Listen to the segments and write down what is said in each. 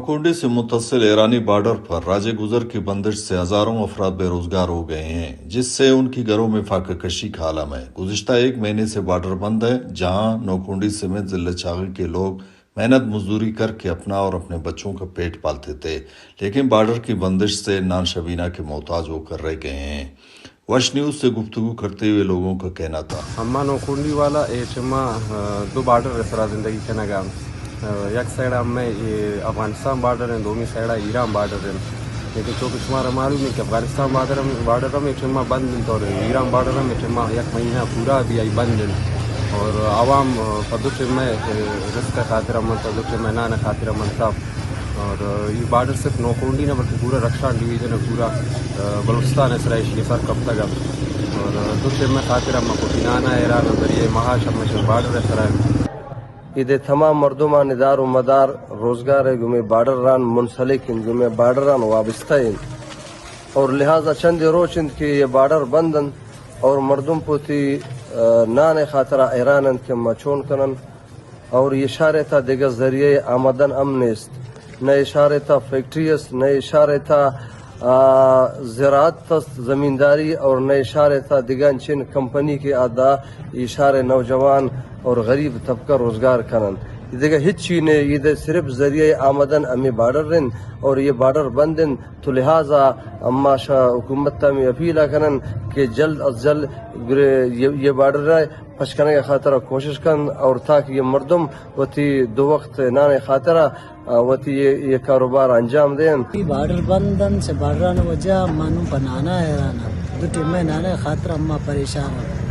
نوکونڈی سے متصل ایرانی بارڈر پر راج گزر کی بندش سے ہزاروں افراد بے روزگار ہو گئے ہیں، جس سے ان کی گھروں میں فاقہ کشی کا عالم ہے۔ گزشتہ ایک مہینے سے بارڈر بند ہے، جہاں نوکونڈی سمیت ضلع چاغی کے لوگ محنت مزدوری کر کے اپنا اور اپنے بچوں کا پیٹ پالتے تھے، لیکن بارڈر کی بندش سے نان شبینہ کے محتاج ہو کر رہ گئے ہیں۔ وش نیوز سے گفتگو کرتے ہوئے لوگوں کا کہنا تھا۔ ہما نوکونڈی والا اے ٹیما، آ، دو بارڈر سرا زندگی کنگا۔ آ، یک سائیڈ ہمیں اے افغانستان بارڈر ہیں، دومی سائیڈ ایران بارڈر ہیں۔ لیکن چونکہ شمارا معلوم ہے کہ افغانستان بارڈر ہم، بارڈر ہم اے ٹیما بند ہیں اور ایران بارڈر ہم اے ٹیما یک مہینہ پورا بھی آئی بند ہیں۔ اور عوام، آ، پہ دو ٹیمے، آ، رزق خاطر من تا، دو ٹیمے نان خاطر من تا۔ اور، آ، یہ بارڈر صرف نوکونڈی نہ بلکہ پورا رخشان ڈویژن ہے، پورا، آ، بلوچستان ہے سرا ایشی سر کپتگا۔ اور، آ، دو ٹیمے خاطر ہم کوٹی نانا ایران ہے، ذریعہ معاش ہم بارڈر ہے سرا۔ اے دے تمام مردمان دار و مدار روزگار ہے گمے بارڈران منسلک انت، گمے بارڈران وابستہ انت۔ اور لہذا چند روچ انت کہ یہ بارڈر بند انت اور مردم پوتی، آ، نان خاطرا حیران انت کہ ما چون کنن۔ اور یہ شہر تا دگہ ذریعہ آمدن ہم نیست، نہ یہ شہر تا فیکٹری است، نہ یہ شہر تا، آ، زراعت است، زمینداری، اور نہ یہ شہر تا دگہ انچین کمپنی کے آدا یہ شہر نوجوان اور غریب طبقہ روزگار کنن۔ یہ دگہ ہچی نے، یہ دے صرف ذریعہ آمدن ہمیں بارڈر رند اور یہ بارڈر بند انت۔ تو لہذا اما شا حکومت تا ہمیں اپیل کنن کہ جلد از جلد گرے یہ، یہ بارڈر ہے پچ کنگ ءِ خاطر ءَ کوشش کنت اور تاکہ یہ مردم وتی دو وقت نان ءِ خاطر ءَ، آ، وتی یہ، یہ کاروبار انجام دینت۔ اے بارڈر بند انت، چہ بارڈران وجہ ما نوں پہ نانا حیران آں۔ دو ٹیمے نانا خاطر ءَ ما پریشان آں۔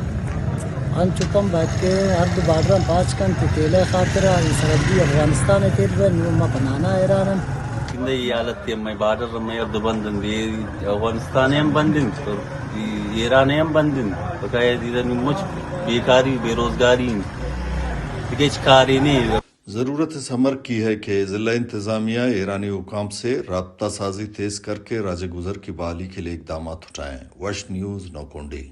انچو کم باید کہ ہر دو بارڈراں پاچ کنت، تیل ءِ خاطر ءَ، اے سرحدی افغانستان ءِ تیل بہ نوں ما پہ نانا حیران آں۔ زندگی حالت ءَ مئے بارڈر مئے ہر دو بند انت، اے افغانستان ہم بند انت۔ ایران ہم بند انت، بقایا دیدہ نوں مچ بیکاری، بے روزگاری انت۔ دگہ ہچ کارے نہیں۔ ضرورت اس امر کی ہے کہ ضلع انتظامیہ ایرانی حکام سے رابطہ سازی تیز کر کے راج گزر کی بحالی کے لیے اقدامات اٹھائیں۔ وش نیوز نوکونڈی۔